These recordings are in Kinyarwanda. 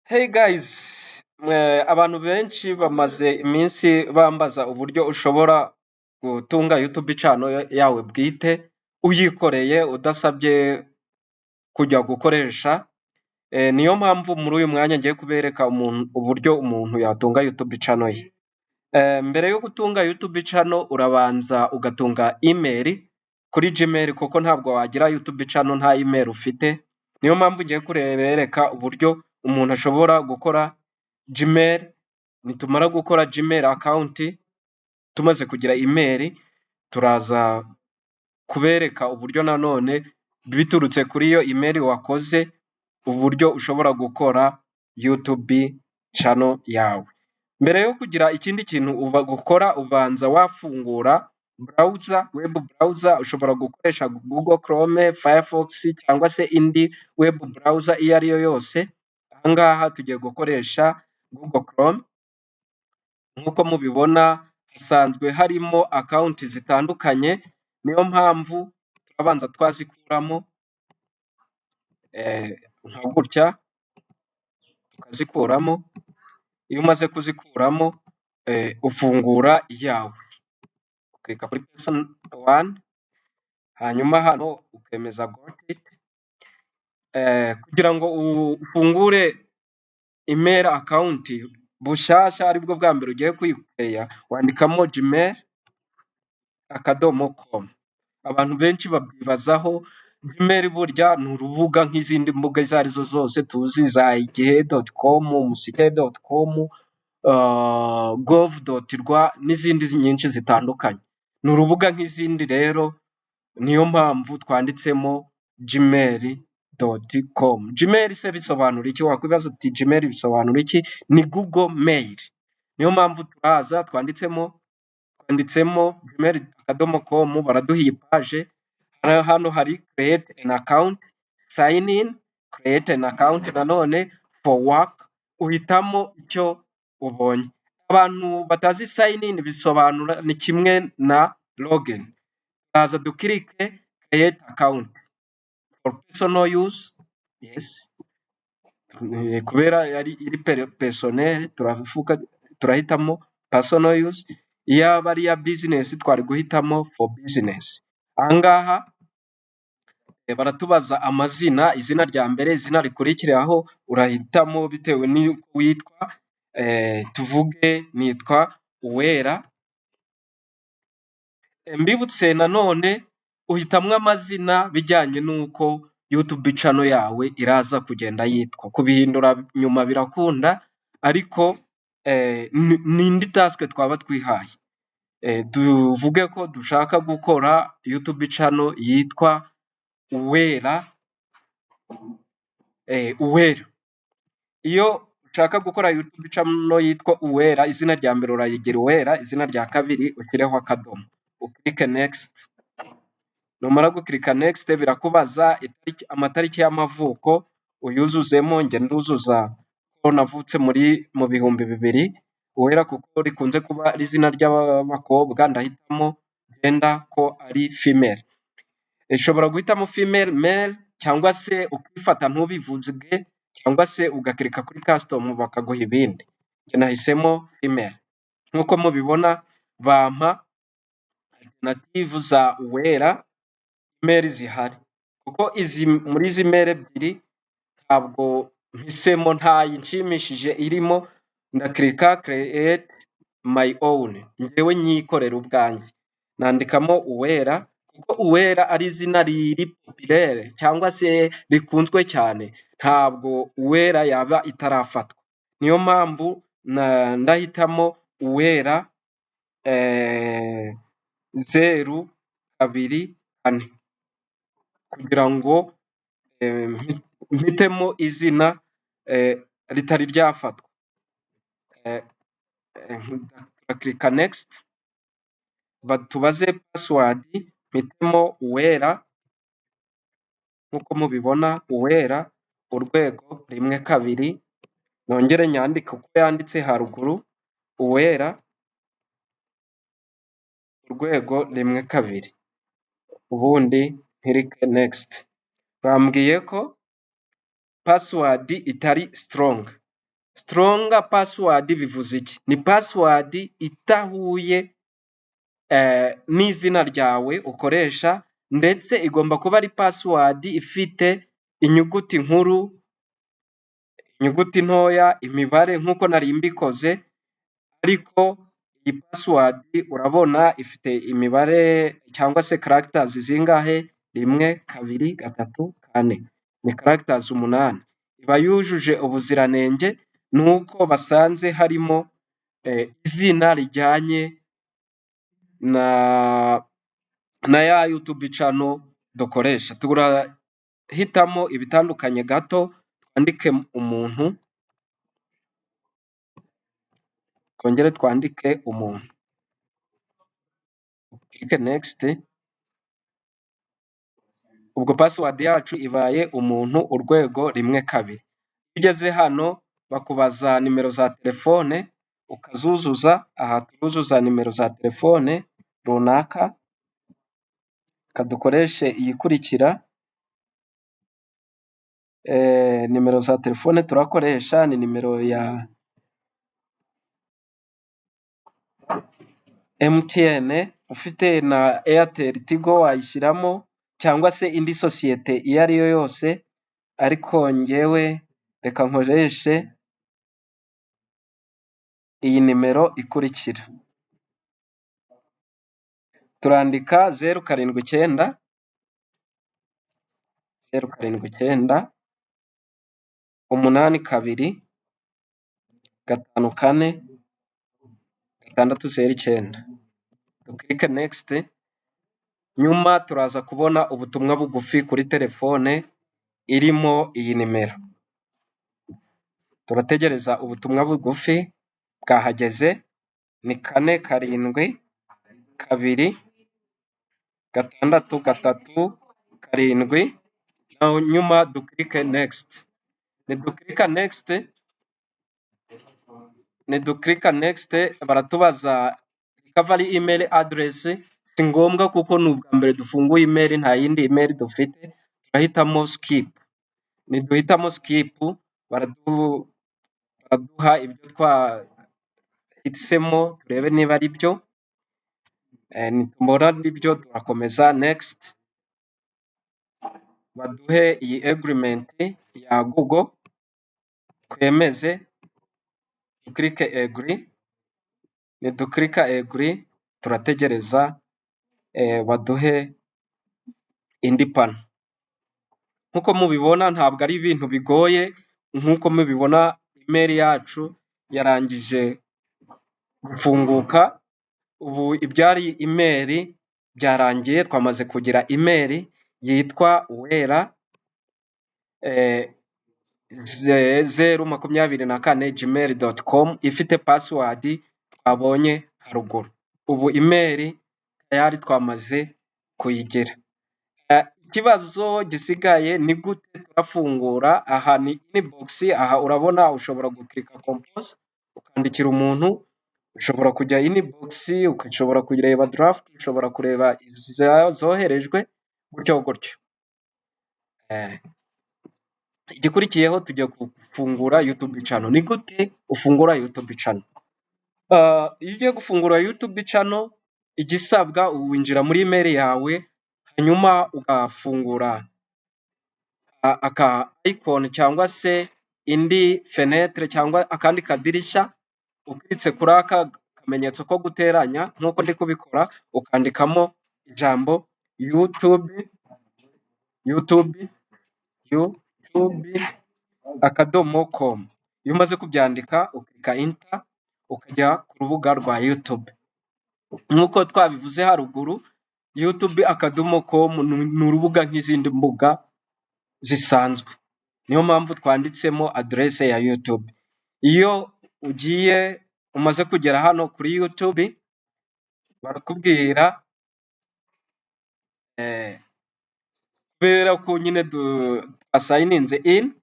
Hey guys, mwe abantu benshi bamaze iminsi bambaza uburyo ushobora gutunga YouTube channel yawe bwite uyikoreye udasabye kujya gukoresha. Niyo mpamvu muri uyu mwanya ngiye kubereka uburyo umuntu yatunga YouTube channel ye. Mbere yo gutunga YouTube channel, urabanza ugatunga email kuri Gmail, kuko ntabwo wagira YouTube channel nta email ufite. Niyo mpamvu ngiye kubereka uburyo umuntu ashobora gukora Gmail. Nitumara gukora Gmail account, tumaze kugira email, turaza kubereka uburyo nanone biturutse kuri iyo email wakoze, uburyo ushobora gukora YouTube channel yawe. Mbere yo kugira ikindi kintu uba gukora, ubanza wafungura browser, web browser. Ushobora gukoresha Google Chrome, Firefox cyangwa se indi web browser iyo ari yo yose. Aha ngaha tugiye gukoresha Google Chrome. Nk'uko mubibona, hasanzwe harimo account zitandukanye, niyo mpamvu turabanza twazikuramo nka gutya, tukazikuramo. Iyo umaze kuzikuramo, ufungura iyawe, ukirika kuri person one, hanyuma hano ukemeza got it. Kugira ngo ufungure email account bushyashya, aribwo bwa mbere ugiye kuyikeya, wandikamo gmail.com. Abantu benshi babyibazaho. Gmail burya ni urubuga nk'izindi mbuga izo arizo zose tuzi, za igihe.com, umuseke.com, gov.rw n'izindi nyinshi zitandukanye. Ni urubuga nk'izindi rero, niyo mpamvu twanditsemo gmail.com. Gmail se bisobanura iki? Wakwibaza uti: "Gmail bisobanura iki?" Ni Google Mail. Niyo mpamvu turaza twanditsemo gmail.com, baraduha iyi page. Hano hari create an account, sign in, create an account nanone for work, uhitamo icyo ubonye. Abantu batazi sign in bisobanura, ni kimwe na login. Turaza dukirike create account for personal use, yes, kubera yari iri personal, turavuga turahitamo personal use. Iyaba ari iya business, twari guhitamo for business. Aha ngaha baratubaza amazina, izina rya mbere, izina rikurikiraho, urahitamo bitewe n'uko witwa. Tuvuge nitwa Uwera. Mbibutse nanone, uhitamo amazina bijyanye n'uko YouTube channel yawe iraza kugenda yitwa. Kubihindura nyuma birakunda, ariko ni indi task twaba twihaye. Tuvuge ko dushaka gukora YouTube channel yitwa Uwera. Uwera. Iyo ushaka gukora YouTube channel yitwa Uwera, izina rya mbere urayigira Uwera, izina rya kabiri ushyireho akadomo, ukirike next. Numara gukirika next, birakubaza amatariki y'amavuko, uyuzuzemo. Njye nduzuza ko navutse muri mu 2000. Uwera kuko rikunze kuba ari izina ry'abakobwa, ndahitamo gender ko ari female. Ushobora guhitamo female, male, cyangwa se ukifata ntubivuge, cyangwa se ugakirika kuri custom bakaguha ibindi. Njye nahisemo female. Nk'uko mubibona, bampa alternative za Uwera email zihari, kuko izi muri izi mail ebyiri ntabwo mpisemo, ntayinshimishije irimo. Ndakirika create my own, njyewe nyikorera ubwanjye. Nandikamo Uwera, kuko Uwera ari izina riri populaire cyangwa se rikunzwe cyane, ntabwo Uwera yaba itarafatwa. Niyo mpamvu ndahitamo Uwera 024, kugira ngo mpitemo izina ritari ryafatwa. Turakirika next, batubaze password, mpitemo Uwera nk'uko mubibona, Uwera #12, nongere nyandike uko yanditse haruguru, Uwera #12, ubundi nkirike next. Bambwiye ko password itari strong. Stronger password bivuze iki? Ni password idahuye n'izina ryawe ukoresha, ndetse igomba kuba ari password ifite inyuguti nkuru, inyuguti ntoya, imibare nk'uko nari mbikoze. Ariko iyi password urabona ifite imibare cyangwa se characters zingahe? Rimwe, kabiri, gatatu, kane, ni characters 8. Iba yujuje ubuziranenge, ni uko basanze harimo izina rijyanye na ya YouTube channel dukoresha. Turahitamo ibitandukanye gato, twandike umuntu, twongere twandike umuntu, click next. Ubwo password yacu ibaye umuntu urwego rimwe kabiri. Iyo ugeze hano bakubaza nimero za telefone ukazuzuza. Aha turuzuza nimero za telefone runaka, reka dukoreshe iyikurikira. Nimero za telefone turakoresha ni nimero ya MTN, ufite na Airtel Tigo wayishyiramo cyangwa se indi sosiyete iyo ari yo yose, ariko njyewe reka nkoreshe iyi nimero ikurikira. Turandika 079, 079, 82, 54, 609. Dukirike next, nyuma turaza kubona ubutumwa bugufi kuri telefone irimo iyi nimero. Turategereza ubutumwa bugufi bwahageze, ni 4 7 2 6 3 7, nyuma dukirike next. Nidukirika next, nidukirika next baratubaza recovery email address. Si ngombwa kuko ni ubwa mbere dufunguye email, nta yindi email dufite, turahitamo skip. Niduhitamo skip baraduha ibyo twahisemo, turebe niba ari byo. Nitubona ari byo turakomeza next, baduhe iyi agreement ya Google twemeze, dukirike agree. Nidukirika agree turategereza baduhe indi pano. Nk'uko mubibona ntabwo ari ibintu bigoye, nk'uko mubibona email yacu yarangije gufunguka. Ubu ibyari email byarangiye, twamaze kugira email yitwa Uwera 024 gmail.com, ifite password twabonye haruguru. Ubu email tayari twamaze kuyigira. Ikibazo gisigaye ni gute turafungura? Aha ni inbox. Aha urabona ushobora gukirika compose ukandikira umuntu, ushobora kujya inbox, ushobora kureba draft, ushobora kureba izoherejwe, gutyo gutyo. Igikurikiyeho tugiye gufungura YouTube channel. Ni gute ufungura YouTube channel? Iyo ugiye gufungura YouTube channel, igisabwa winjira muri email yawe, hanyuma ugafungura aka icon cyangwa se indi fenêtre cyangwa akandi kadirishya, ukiritse kuri aka kamenyetso ko guteranya nk'uko ndi kubikora, ukandikamo ijambo YouTube, YouTube, YouTube.com. Iyo umaze kubyandika ukirika enter, ukajya ku rubuga rwa YouTube. Nk'uko twabivuze haruguru, YouTube.com ni urubuga nk'izindi mbuga zisanzwe, niyo mpamvu twanditsemo aderese ya YouTube. Iyo ugiye umaze kugera hano kuri YouTube, barakubwira, kubera ko nyine twasayininze in,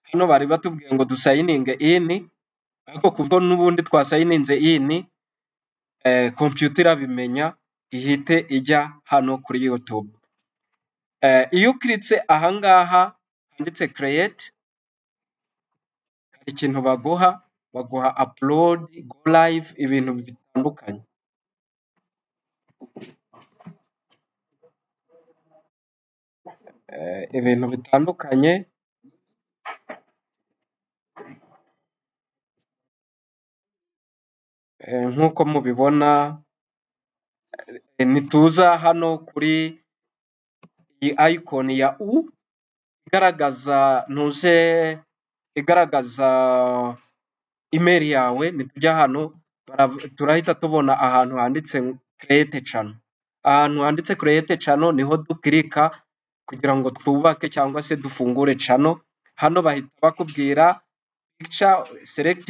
hano bari batubwiye ngo dusayininge in, ariko kuko n'ubundi twasayininze in, kompiyuta irabimenya ihite ijya hano kuri YouTube. Iyo ukiritse ahangaha handitse create, Ikintu baguha, baguha upload, go live, ibintu bitandukanye. Ibintu bitandukanye nk'uko mubibona, nituza hano kuri iyi icon ya U igaragaza ntuze, igaragaza email yawe, nitujya hano turahita tubona ahantu handitse create channel. Ahantu handitse create channel niho dukirika kugira ngo twubake cyangwa se dufungure channel. Hano bahita bakubwira picture, select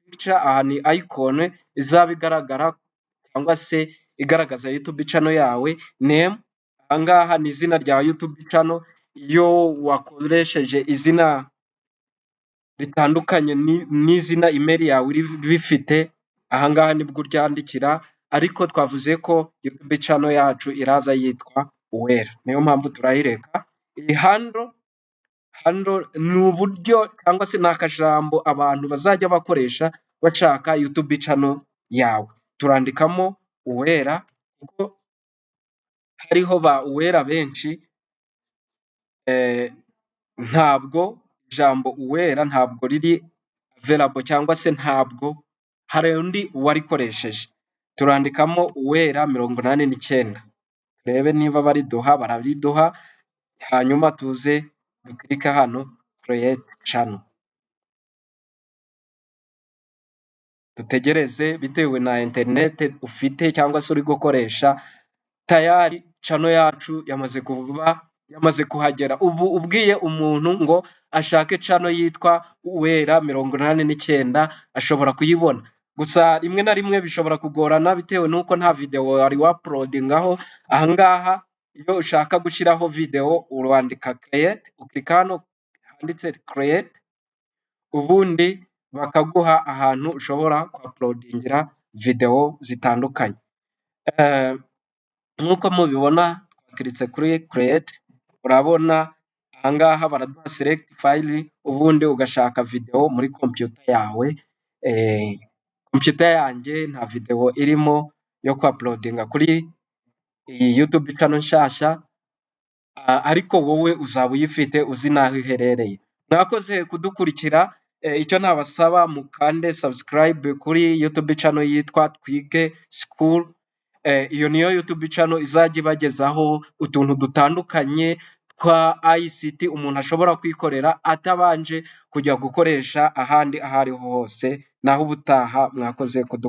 picture, aha ni icon izaba igaragara cyangwa se igaragaza YouTube channel yawe. Name, ahangaha ni izina rya YouTube channel. Iyo wakoresheje izina ritandukanye n'izina email yawe bifite, ahangaha nibwo uryandikira, ariko twavuze ko YouTube channel yacu iraza yitwa Uwera, niyo mpamvu turayireka. Iyi handle, handle ni uburyo cyangwa se ni akajambo abantu bazajya bakoresha bashaka YouTube channel yawe. Turandikamo Uwera kuko hariho ba Uwera benshi, ntabwo ijambo Uwera ntabwo riri available cyangwa se ntabwo hari undi warikoresheje. Turandikamo Uwera 89, turebe niba bariduha, barariduha, hanyuma tuze dukirike hano create channel. Dutegereze bitewe na interineti ufite cyangwa se uri gukoresha, tayari channel yacu yamaze kuba yamaze kuhagera. Ubu ubwiye umuntu ngo ashake channel yitwa Uwera 89 ashobora kuyibona. Gusa rimwe na rimwe bishobora kugorana bitewe n'uko nta video wari wauploadingaho. Ahangaha iyo ushaka gushyiraho video urandika create, ukirika hano handitse create, ubundi bakaguha ahantu ushobora kuuploadingira video zitandukanye. Nk'uko mubibona twakiritse kuri create, urabona ahangaha baraduha select file, ubundi ugashaka video muri computer yawe. Computer yanjye nta video irimo yo kuuploadinga kuri iyi YouTube channel nshyashya, ariko wowe uzaba uyifite uzi n'aho iherereye. Mwakoze kudukurikira, icyo nabasaba mukande subscribe kuri YouTube channel yitwa Twige School. Iyo niyo YouTube channel izajya ibagezaho utuntu dutandukanye twa ICT umuntu ashobora kwikorera atabanje kujya gukoresha ahandi aho ariho hose. Naho ubutaha, mwakoze kudukurikira.